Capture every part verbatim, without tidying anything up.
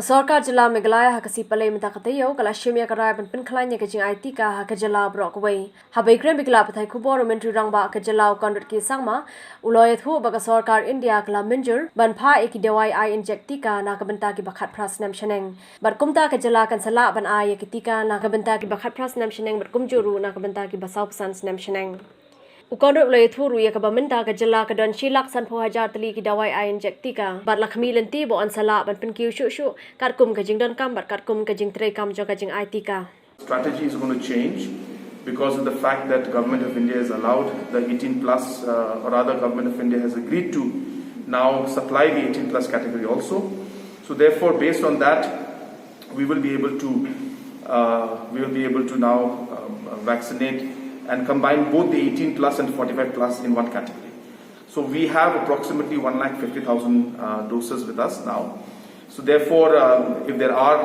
Sorkar Jylla Meghalaya ha ka sngi Palei mynta ka taïew ka la shim ïa ka rai ban pynkhlaiñ ïa ka jingai tika ha ka jylla baroh kawei. Haba ïakren bad ki lad pathai khubor, u Myntri Rangbah ka jylla u Conrad K Sangma u la ïathuh ba ka sorkar India ka la mynjur ban phah ïa ki dawai ai injek tika na ka bynta kiba khatphra snem shaneng. Bad kumta ka jylla kan sa lah ban ai ïa ki tika na ka bynta kiba khatphra snem shaneng bad kumjuh ruh na ka bynta kiba sawphew san snem shaneng. U Conrad u la ïathuh ruh ïa kaba mynta ka jylla ka don shi lak sanphew hajar tylli ki dawai ai injek tika bad la khmih lynti ba yn sa lah ban pynkiew shuh shuh katkum ka jingdonkam bad katkum ka jingtreikam jong ka jingai tika. Strategy is going to change because of the fact that Government of India has allowed the eighteen plus, uh, or rather Government of India has agreed to now supply the eighteen plus category also. So therefore, based on that, we will be able to uh, we will be able to now um, vaccinate and combine both the eighteen plus and forty-five plus in one category. So we have approximately one lakh fifty thousand uh, doses with us now. So therefore, uh, if there are,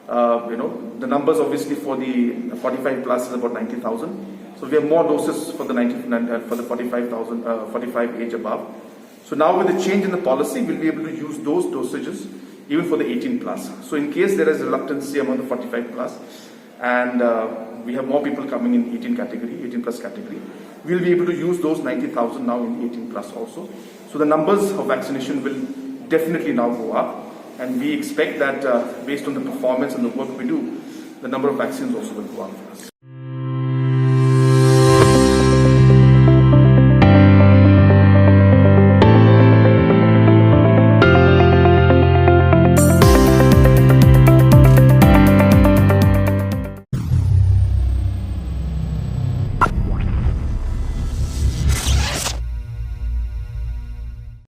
uh, you know, the numbers obviously for the forty-five plus is about ninety thousand. So we have more doses for the ninety, uh, for the forty-five thousand, uh, forty-five age above. So now with the change in the policy, we'll be able to use those dosages even for the eighteen plus. So in case there is reluctancy among the forty-five plus, and uh, we have more people coming in eighteen category, eighteen plus category, we'll be able to use those ninety thousand now in eighteen plus also. So the numbers of vaccination will definitely now go up, and we expect that uh, based on the performance and the work we do, the number of vaccines also will go up for us.